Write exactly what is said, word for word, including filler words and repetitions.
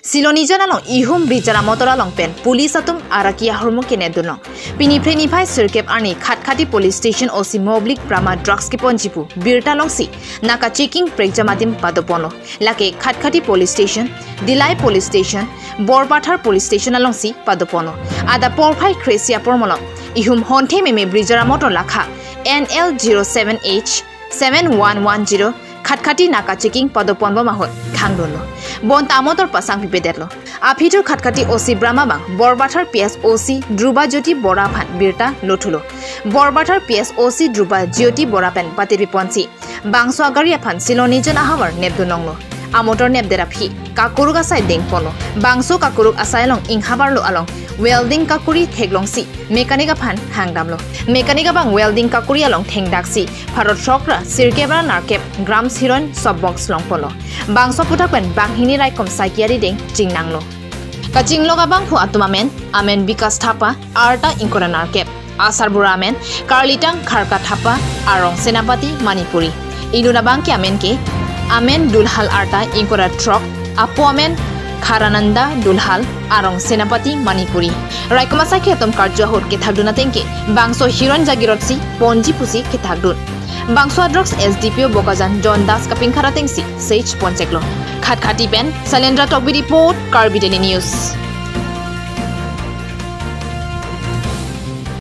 Silonijan along ihum Brijara Motor along pen police atum araki ahormu kenep dunlong. Pini Phre niphai sirkep arni Khatkhati Police Station O C Moblik Brahma drugs keponji pu birta longsi naka checking prekjam adim padoponlo. Lake Khatkhati Police Station, Dillai Police Station, Borpathar Police Station alongsi padoponlo. Adap porphai kre-isi apor malom ihum honthe meme Brijara Motor lakha N L zero seven H seven one one zero Khatkhati naka checking padoponbom ahut khangdunlo. Bonta amotor pasangpipedetlo. Aphi thu Khatkhati O C Brahma abang Borpathar P S O C Dhruba Jyoti Bora aphan birta lothulo. Borpathar P S O C Dhruba Jyoti Bora pen patirpiponsi bangso agari aphan Silonijan ahavar nepdunlonglo. Amotor nepdet aphi kakuruk asai dengponlo. Bangso kakuruk asai along inghavarlo along welding kakuri theklongsi mechanic aphan hangdamlo. Mechanic abang welding kakuri along thengdaksi pharo throk ra sirkep ra nerkep grams heroin sob box longponlo. Bangso aphuthak pen banghini raikom saiki arideng chingnanglo. Kachinglok abangphu atum amen, amen Bikas Thapa, arta ingkoi ra nerkep. Asarbura amen Karlitang Kharka Thapa, arong Senapati, Manipuri. Inut abang ke amen ke, amen Dulhal, arta ingkoi ra throk, apo amen Kharananda Dulhal, arong Senapati, Manipuri. Raikom asaikhi atum karju ahut kethakdun ateng ke bangso heroin jagirotsi ponji pusi kethakdun. Bangso adrugs S D P O Bokajan John Das kapingkhat atengsi search poncheklo. Khatkhati pen Sailendra Tokbi report, Karbi Daily News.